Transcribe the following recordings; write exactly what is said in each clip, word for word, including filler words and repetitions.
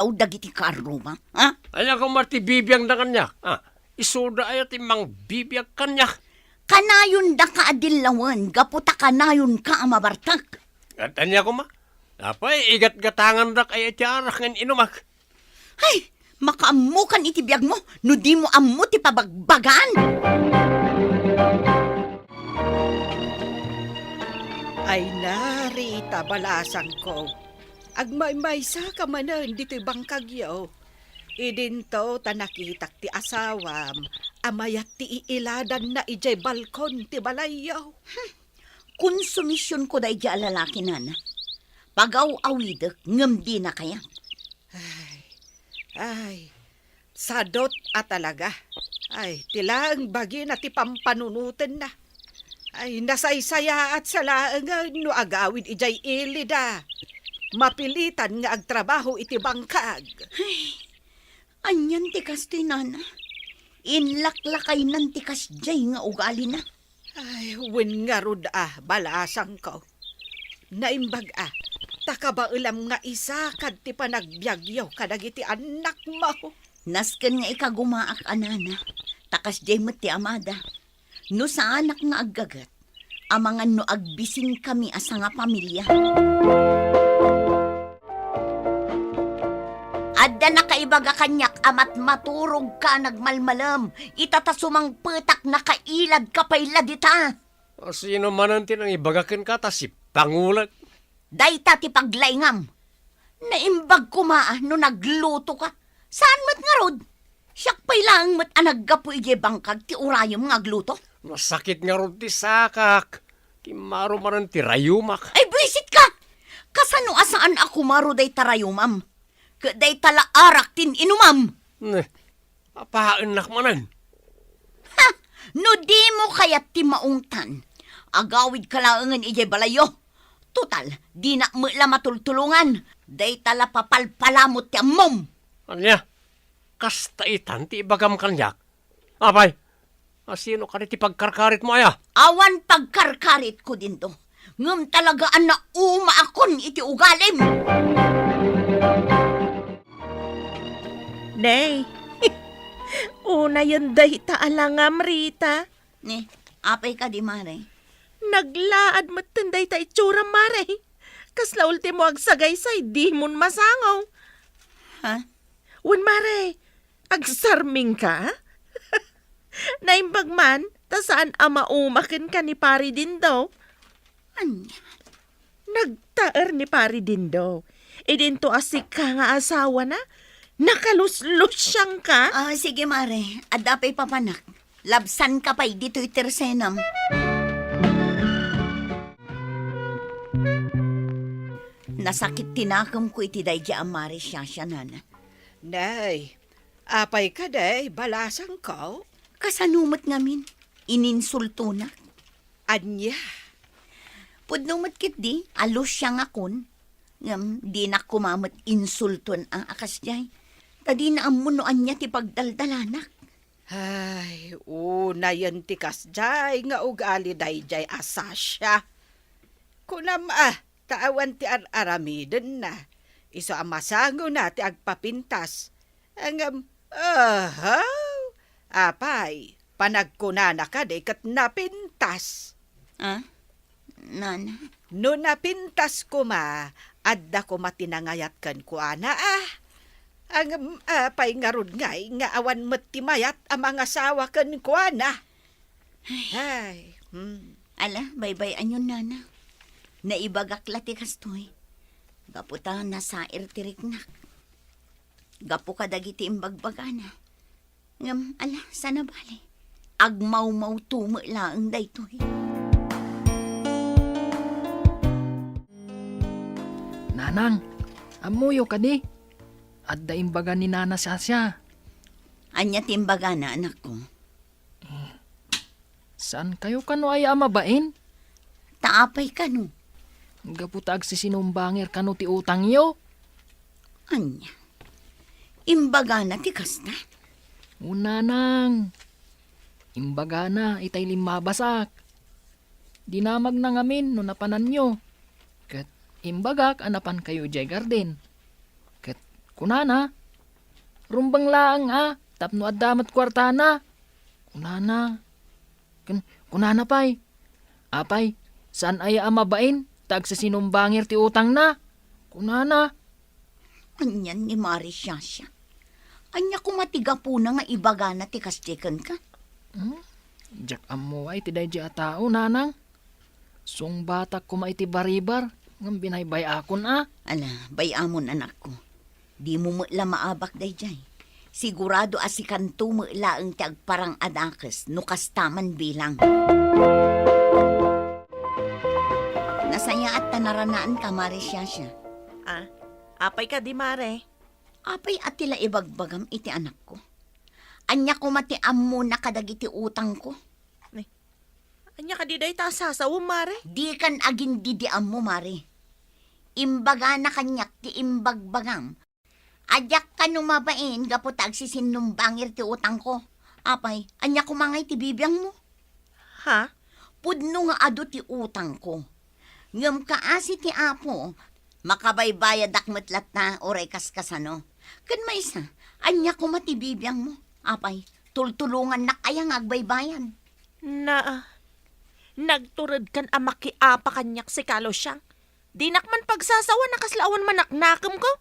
aw dagiti karroma, ha? Ania koma ti bibiagda kaniak? Ah, isuda aya ti mangbibiag kaniak? Kanayondaka a dillawen gapu ta kanayonka a mabartek. Ket ania koma? Apay, igatgatangandak aya iti arak nga inumak? Ay, makaammokan iti biagmo no dimo ammo ti pabagbagaan. Ay, Rita, balasangko. Agmaymaysaka manen ditoy bangkagyo. Idinto ta nakitak ti asawam a mayat ti iiladanna idiay balkon ti balayyo. Hmm. Konsumisionko daydiay a lalaki, nana. Pagaw-awidek ngem dina kayat. Ay, ay, sadot a talaga. Ay, ti laeng bagina ti pampanunotenna. Ay, nasaysayaat sa laengen no agawid idiay ilida. Mapilitan nga agtrabaho iti bangkag. Ay, anian ti kastoy, nana? Inlaklakaynan ti kasdiay nga ugalina. Ay, wen ngarud a, balasangko. Naimbag a, ta kabaelam nga isakad ti panagbiagyo kadagiti annakmo. Nasken nga ikagumaak a nana, ta kasdiay met ti amada. No saanak nga aggaget, amangan no agbisinkami a sangapamilia. Adda nakaibaga kaniak a matmaturogka a nagmalmalem, ita ta sumangpetak nakailadka pay la dita. A, sino manen ti nangibaga kenka ta sipangulek? Dayta ti paglaingam. Naimbag koma a no naglutoka. Saan met ngarud? Siak pay laeng met a naggapu idiay bangkag ti urayem nga agluto. Nasakit ngarud ti sakak. Kimmaro manen ti rayumak. Ay, buisitka! Kasano a saan a kumaro dayta rayumam? Ket dayta la arak ti inumam. Ne, apaennak manen. Ha! No dimo kayat ti maungtan, agawidka laengen idiay balayyo. Total, dinak met la matultulongan. Dayta la papalpalamut ti ammom. Ania? Kasta itan ti ibagam kaniak? Apay, a, sino kadi ti pagkarkaritmo aya? Awan pagkarkaritko dinto. Ngem talaga a naumaakon iti ugalim. Nay, unayen dayta a langam, Rita. Ni, apay kadi, Mare? Naglaad metten dayta itsuram, Mare. Kasla ultimo agsagaysay, dimon masango. Ha? Wen, Mare, agsarmingka? Naimbag man, ta saan a mauma kenka ni Pari Dindo. Ania? Nagtaer ni Pari Dindo. Idinto a sika nga asawana, nakaluslusiangka? Ah, sige, Mare. Adda pay papanak. Labsanka pay ditoy tersenam. Nasakit ti nakemko iti daydiay a Mare Shasha, nana. Nay, apay kadi, balasangko? Kasano met ngamin? Ininsultonak. Ania? Pudno met ketdi a lusiangakon, ngem dinak koma met insulton a, a kasdiay. Ta dina ammo no ania ti pagdaldalanak. Ay, unayen ti kasdiay nga ugali daydiay a Sasha. Kunam a, ta awan ti ar-aramidenna. Isu a masangona ti agpapintas. Ngem, aha! Apay, panagkunana kadi ket napintas? Ah, nana? No napintas koma, adda koma ti nangayat kenkuana, ah. Ngem, apay ngarud ngay nga awan met ti mayat a mangasawa kenkuana? Ay, hmm. Ala, baybay-anyon, nana. Naibagak la ti kastoy. Gapu ta nasair ti riknak. Gapu kadagiti imbagbagana. Ngem, ala, saan a bale. Agmawmawto met laeng daytoy. Nanang, ammoyo kadi? Adda imbaga ni Nana Sasha. Ania ti imbagana, anakko? Saankayo kano aya a mabain? Ta apay kano? Gapu ta agsisinumbanger kano ti utangyo. Ania? Imbagana ti kasta? O, nanang. Imbagana itay limmabasak. Dinamagna ngamin no napananyo. Ket imbagak a napankayo idiay garden. Ket Kunana, "Rumbeng laeng a, tapno adda met kuartana." Kunana, ken kunana pay, "Apay, saan aya a mabain ta agsisinumbangir ti utangna?" Kunana. Anian ni Mari Shasha? Ania koma ti gapuna nga ibagana ti kasdi kenka? Hmm? Diak ammo iti daydi a tao, nanang. Sungbatak koma iti baribar, ngem binaybay-akon a. Ala, bay-amon, anakko. Dimo met la maabak daydiay. Sigurado a sikanto met laeng ti agparang a dakes no kasta man bilang. Nasayaat ta naranaanka, Mari Shasha. Ah, apay kadi, Mare? Apay a ti la ibagbagam iti anakko? Ania koma ti ammona kadagiti utangko? Ni, ania kadi dayta a sasawem, Mare? Dikan agindidiammo, Mare. Imbagana kaniak ti imbagbagam. A diak kano mabain gapu ta agsisinumbangir ti utangko. Apay, ania koma ngay ti bibiangmo? Ha? Pudno nga adu ti utangko. Ngem kaasi ti Apo, makabaybayadak met latta uray kaskasano. Ken maysa, ania koma ti bibiangmo? Apay, tultulongannak aya nga agbaybayad? Na, nagturedkan a makiapa kaniak, Sikalo Siang. Dinak man pagsasawan a kasla awan manaknakemko.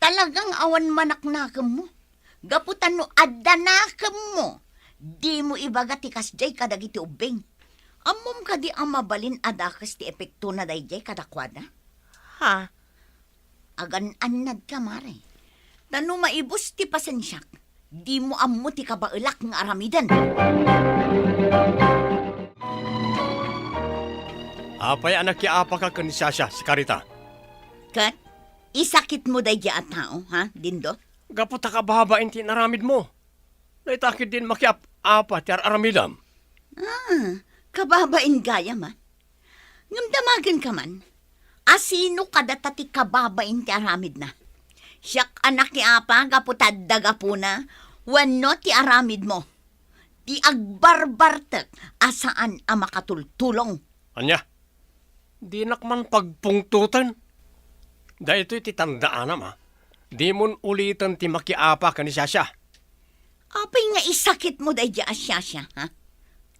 Talagang awan manaknakemmo. Gapu ta no adda nakemmo, dimo ibaga ti kasdiay kadagiti ubbing. Ammom kadi a mabalin a dakes ti epektona daydiay kadakuada? Ha? Agan-annadka, Mare. Ta no maibus ti pasensiak, dimo ammo ti kabaelak nga aramiden. Apay a nakiapaka ken ni Shasha, Sikarita? Ket isakitmo daydi a tao, ha, Dindo? Gapu ta kababain ti inaramidmo. Dayta ketdin makiap-apa ti ar-aramidam. Ah, kababain gayam, a? Ngem damagenka man, a sino kadata ti kababain ti aramidna? Siak a nakiapa gapu ta adda gapuna wenno ti aramidmo? Ti agbarbartek a saan a makatultulong. Ania? Dinak man pagpungtoten. Daytoy ti tandaanam, a. Dimon uliten ti makiapa ken ni Shasha. Apay nga isakitmo daydi a Shasha, ha?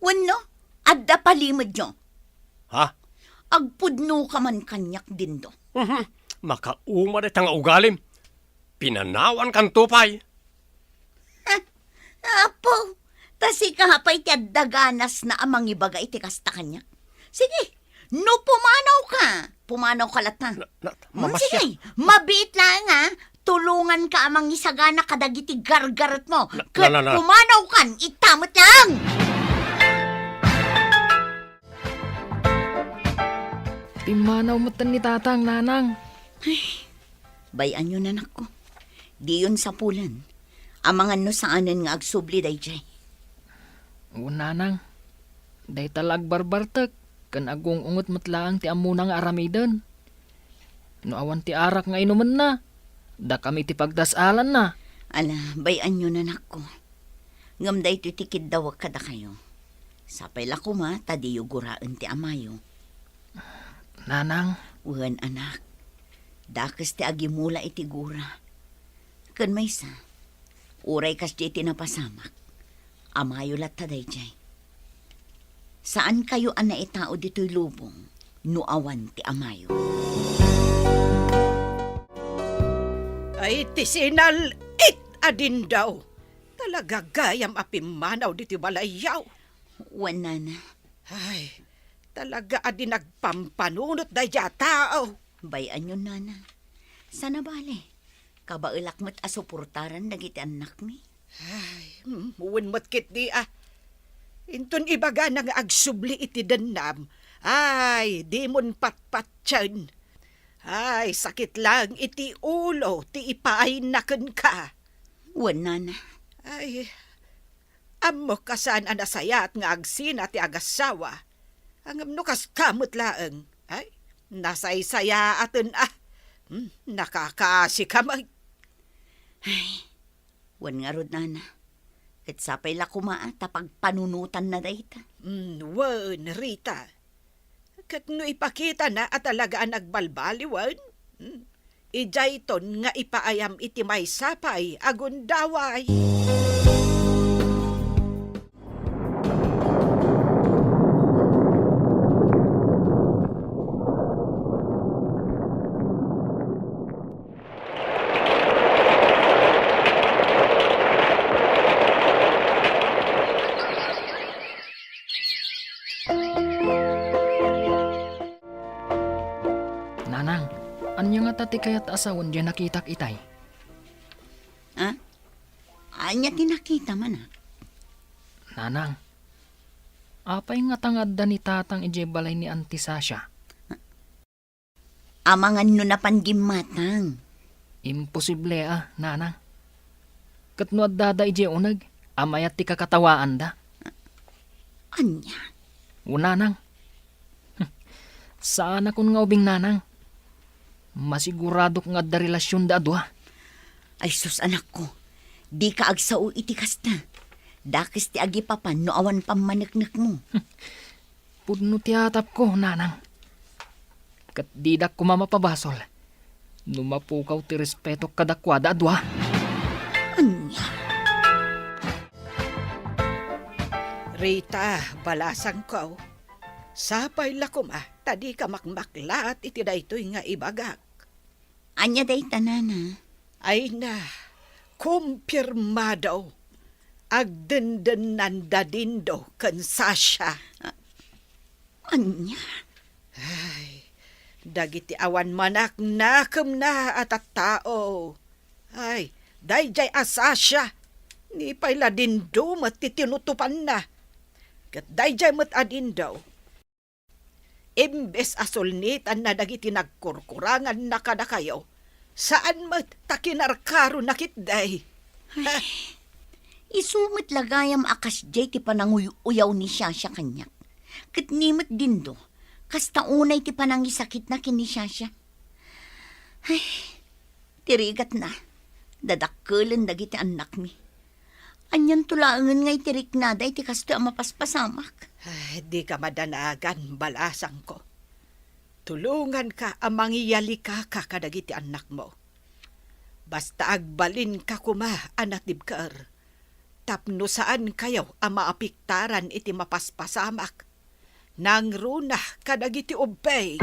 Wenno, adda palimedyo? Ha? Agpudnoka man kaniak, Dindo. Mhm. Makauma dayta nga ugalim. Pinanawankanto pay. Apo, ta sika pay ti adda ganasna a mangibaga iti kasta kaniak. Sige, no pumanawka, pumanawka latta. Na, na, Mm, mamasyag. Sige, mabiit laeng, a. Tulonganka a mangisagana kadagiti gargaretmo. Na, ket na, na, na. Pumanawkan, ita met laeng. Pimmanaw metten ni Tatang, Nanang. Ay, bay-anyon, anakko. Diyon sapulen. Amangan no saanen nga agsubli daydiay. Wen, Nanang. Dayta la agbarbartek, ken agung-unget met laeng ti ammona nga aramiden. No awan ti arak nga inumenna, dakami ti pagdas-alanna. Ala, bay-anyon, anakko. Ngem daytoy ti kiddawek kadakayo. Sapay la koma ta diyo guraen ti amayo. Nanang. Wen, anak. Dakes ti agimula iti gura. Ken maysa, uray kasdiay ti napasamak, amayo latta daydiay. Saankayo a naitao ditoy lubong no awan ti amayo. Ay, ti sinal-it a Dindo! Talaga gayam a pimmanaw ditoy balayyo. Wen, nana. Ay, talaga a di nagpampanunot daydi a tao. Bay-anyon, nana. Sana bale, kabaelak met a suportaran dagiti annakmi. Ay, mm, wen met ketdi a. Inton ibagana nga agsubli iti dennam, ay, dimon patpatien. Ay, sakit laeng iti ulo ti ipaayna kenka. Wen, nana. Ay, ammok a saan a nasayaat nga agsina ti agassawa. Ngem no kaska met laeng, ay, nasaysayaaten a. Hmm, nakakaasika met. Ay, wen ngarud, nana. Ket sapay la koma a ta pagpanunotanna dayta. Hmm, wen, Rita. Ket no ipakitana a talaga a nagbalbaliwen, hmm, Idiayton nga ipaayam iti maysa pay a gundaway. Nanang, ania ngata ti kayat a sawen diay nakitak itay? Ha? Ania ti nakitam, anak? Nanang, apay ngata nga adda ni Tatang idiay balay ni Auntie Sasha? Amangan no napan gimmatang. Imposible a, Nanang. Ket no addada idiay uneg, a mayat ti kakatawaanda. Ania? O, Nanang. Saanakon nga ubing, Nanang. Masiguradok nga adda relasionda a dua. Ay sus, anakko, dika agsao iti kasta. Dakes ti agipapan no awan pammaneknekmo. Pudno ti atapko, Nanang. Ket didak koma mapabasol no mapukaw ti respetok kadakuada a dua. Ania? Rita, balasangko, sapay la koma ta dika makmaklaat iti daytoy nga ibagak. Ania dayta, nana? Ay na, kumpirmado. Agdendennan da Dindo ken Sasha. A-, ania? Ay, dagiti awan manaknakemna a tattao. Ay, daydiay a Sasha, ni pay la Dindo met ti tinutopanna. Ket daydiay met a Dindo, imbes a sulnitanna dagiti nagkurkuranganna kadakayo, saan met ta kinarkarona ketdi. Ay, isu met la gayam a kasdiay ti pananguy-uyaw ni Shasha kaniak. Ket ni met Dindo, kasta unay ti panangisakitna ken ni Shasha. Ay, ti rigatna, dadakkelen dagiti annakmi. Anianto laengen nga iti riknada iti kastoy a mapaspasamak? Ay, dika madanagan, balasangko. Tulonganka a mangiyalikaka kadagiti annakmo. Basta agbalinka koma a natibker, tapno saankayo a maapiktaran iti mapaspasamak. Nangruna kadagiti ubbing.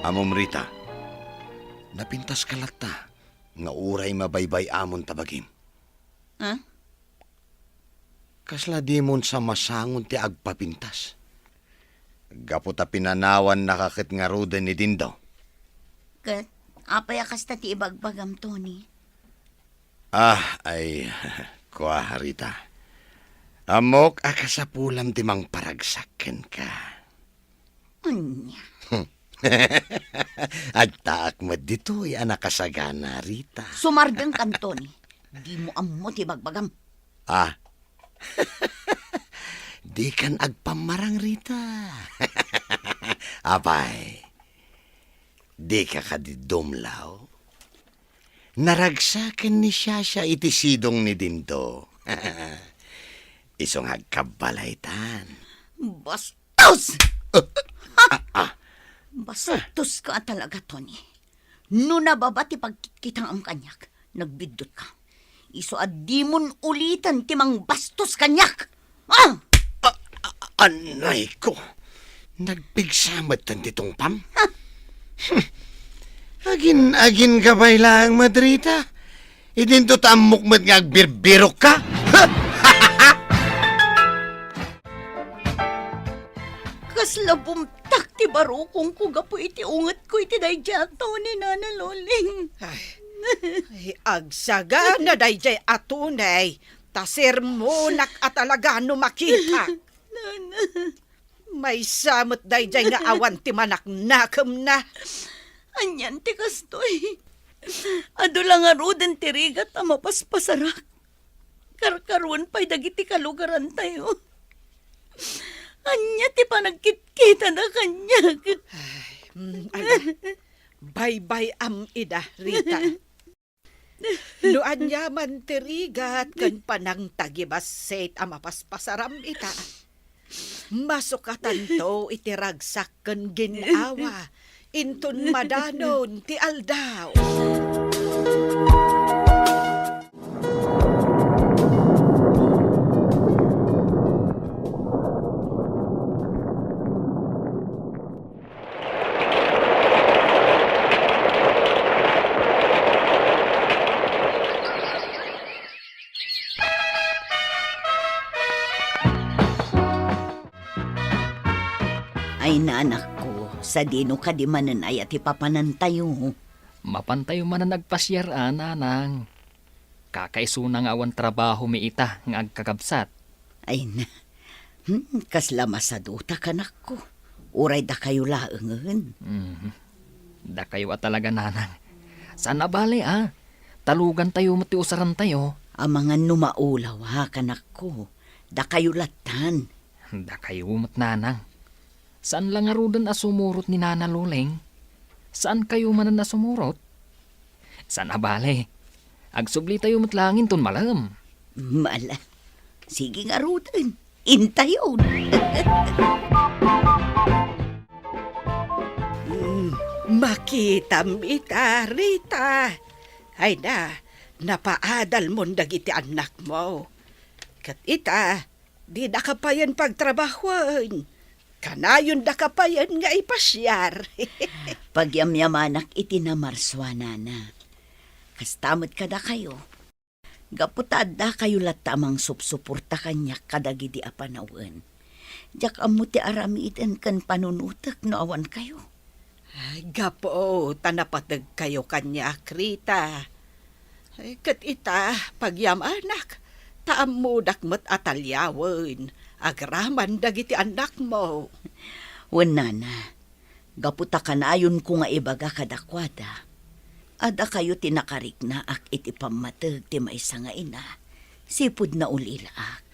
Ammom, Rita, napintaska latta nga uray mabaybay-amon ta bagim. Ah? Kasla dimon sa masangon ti agpapintas? Gapu ta pinanawannaka ket ngaruden ni Dindo. Ket apay a kasta ti ibagbagam, Tony? Ah, ay, kua, Rita. Ammok a kasapulam ti mangparagsak kenka. Ania? Agtaak met ditoy a nakasagana, Rita. Sumardengkan, Tony. Dimo ammo ti ibagbagam. Ah. Dikan agpammarang, Rita. Apay, dika kadi dumlaw? Naragsaken ni Shasha iti sidong ni Dindo. Isu nga agkabbalaytan. Bastos! Ah, ah. Bastoska a talaga, Tony. No nababa ti pagkitkitaam kaniak, nagbiddutka. Isu a dimon uliten ti mangbastos kaniak. Ah! A-, a-, anayko. Nagpigsa metten ti tungpam? Ha? Hmm. Agin-agin ka pay laeng met, Rita. Idinto ta ammok met nga agbirbirokka. Kasla bumtak ti barukongko gapu iti ungetko iti daydiay a Tony, Nana Loling. Ay, ay, agsagana daydiay a Tony. Ta sermonak a talaga no makitak. Nana. Maysa met daydiay nga awan ti manaknakemna. Anian ti kastoy? Adu la ngaruden ti rigat a mapaspasarak. Karkaruen pay dagiti kalugarantayo. Ania ti panagkitkitada kaniak? Ay, mm, ala. Baybay-am ida, Rita. No aniaman ti rigat ken panangtagibassit a mapaspasaram ita, Masukatanto iti ragsak ken gin-awa, inton madanon ti aldaw. Ay, nanakko, sadino kadi manen aya ti papanantayo? Mapantayo manen agpasiar a, nanang. Kakaisuna nga awan trabahomi ita nga agkakabsat. Ay na, hmm, kasla masaduta, kanakko. Uray dakayo laengen. Mhm. Dakayo a talaga, nanang. Saan a bale, a. Talugantayo met ti usarantayo. Amangan no maulaw, ha, kanakko. Dakayo lattan. Dakayo met, nanang. Saan la ngaruden a sumurot ni Nana Loleng? Saan kayo manen a sumurot? Saan a bale. Agsublitayo met laeng inton malem. Mala. Sige ngaruden. Intayon. Mm, makitam ita, Rita. Ay na, napaadalmon dagiti annakmo. Ket ita, didaka payen pagtrabahoen. Kanayondaka payen nga ipasiar. Pagyamyamanak iti namarsua, nana. Kasta met kadakayo. Gapu ta addakayo latta a mangsupsuporta kaniak kadagidi a panawen. Diak ammo ti aramiden ken panunotek no awan kayo. Ay, gapu ta napategkayo kaniak, Rita. Ay, ket ita, pagyamanak, ta ammodak met a taliawen agraman dagiti annakmo. Wen, nana, gapu ta kanayonko nga ibaga kadakuada, a dakayo ti nakariknaak iti pammateg ti maysa nga ina, sipud naulilaak.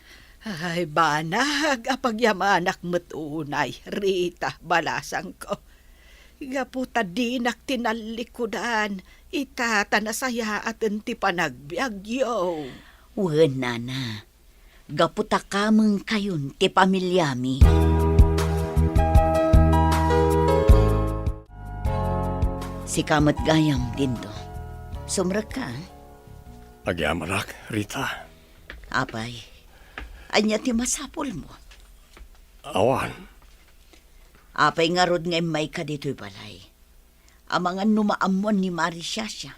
Ay, banag a pagyamanak met unay, Rita, balasangko. Gapu ta dinak tinallikudan, ita ta nasayaaten ti panagbiagyo. Wen, nana, gapu ta kamengkayon ti pamiliami. Sika met gayam, Dindo. Sumrekka, a? Agyamanak, Rita. Apay, ania ti masapulmo? Awan. Apay ngarud nga immayka ditoy balay? Amangan no maammuan ni Mari Shasha,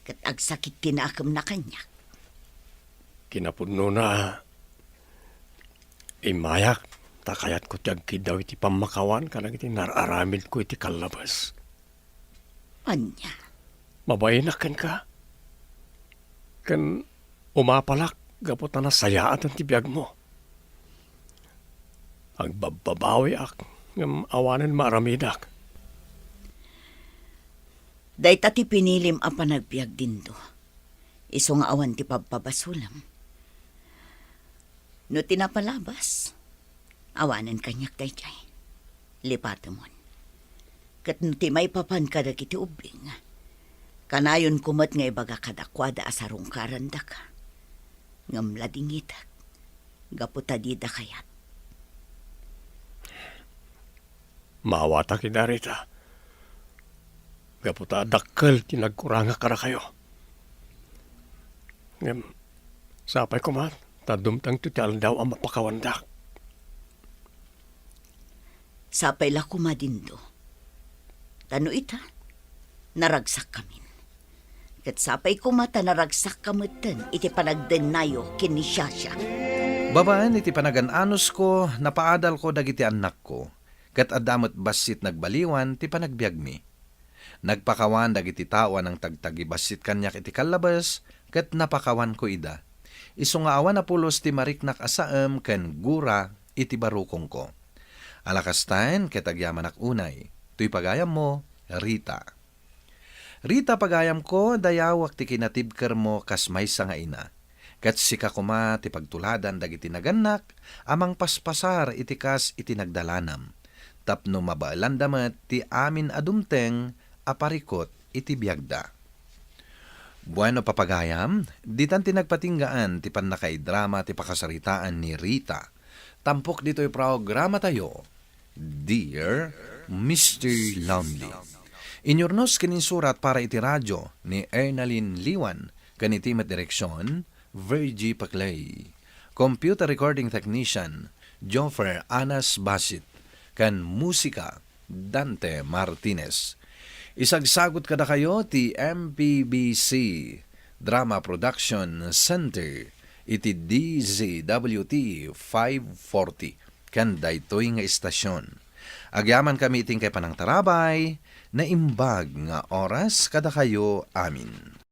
ket agsakit ti nakemna kaniak. Kinapudnona, immayak, ta kayatko ti agkiddaw iti pammakawan kadagiti nar-aramidko iti kallabes. Ania? Mabainak kenka. Ken umapalak gapu ta nasayaaten ti biagmo. Agbabbabawiak, ngem awanen maaramidak. Dayta ti pinilim a panagbiag, Dindo. Isu nga awan ti pabpabasolem. No ti napalabas, awanen kaniak daydiay. Lipatemon. Ket no ti maipapan kadagiti ubbing, kanayonko met nga ibaga kadakuada a sarungkarandaka. Ngem ladingitek, gapu ta dida kayat. Maawatak ida, Rita. Gapu ta dakkel ti nagkurangak kadakayo. Ngem, sapay koma ta dumtengto ti aldaw a mapakawandak. Sapay la koma, Dindo. Ta no ita, naragsakkamin. Ket sapay koma ta naragsakka metten iti panagdennayo ken ni Shasha. Babaen iti panagan-anusko, napaadalko dagiti annakko, ket adda met bassit nagbaliwan ti panagbiagmi. Nagpakawan dagiti tao a nangtagtagi bassit kaniak iti kallabes, ket napakawanko ida. Isu nga awan a pulos ti mariknak a saem ken gura iti barukongko. Ala kastaen, ket agyamanak unay. Toy pagayammo, Rita. Rita, pagayamko, dayawak ti kinatibkermo kas maysa nga ina. Ket sika koma ti pagtuladan dagiti nagannak a mangpaspasar iti kas iti nagdalanam, tapno mabaelanda met ti amin a dumteng a parikut iti biagda. Bueno, papagayam, ditan ti nagpatinggaan ti pannakaidrama ti pakasaritaan ni Rita. Tampok ditoy programatayo, Dear Mister Lonely. Inyurnos ken insurat para iti radio ni Ernalyn Liwan ken iti met direksion, Virgie Paclay. Computer recording technician, Joffer Anas Basit. Ken musika, Dante Martinez. Isagsagut kadakayo ti M P B C Drama Production Center iti D Z W T five forty ken daytoy nga istasyon. Agyamankami iti inkay panangtarabay, naimbag nga oras kadakayo amin.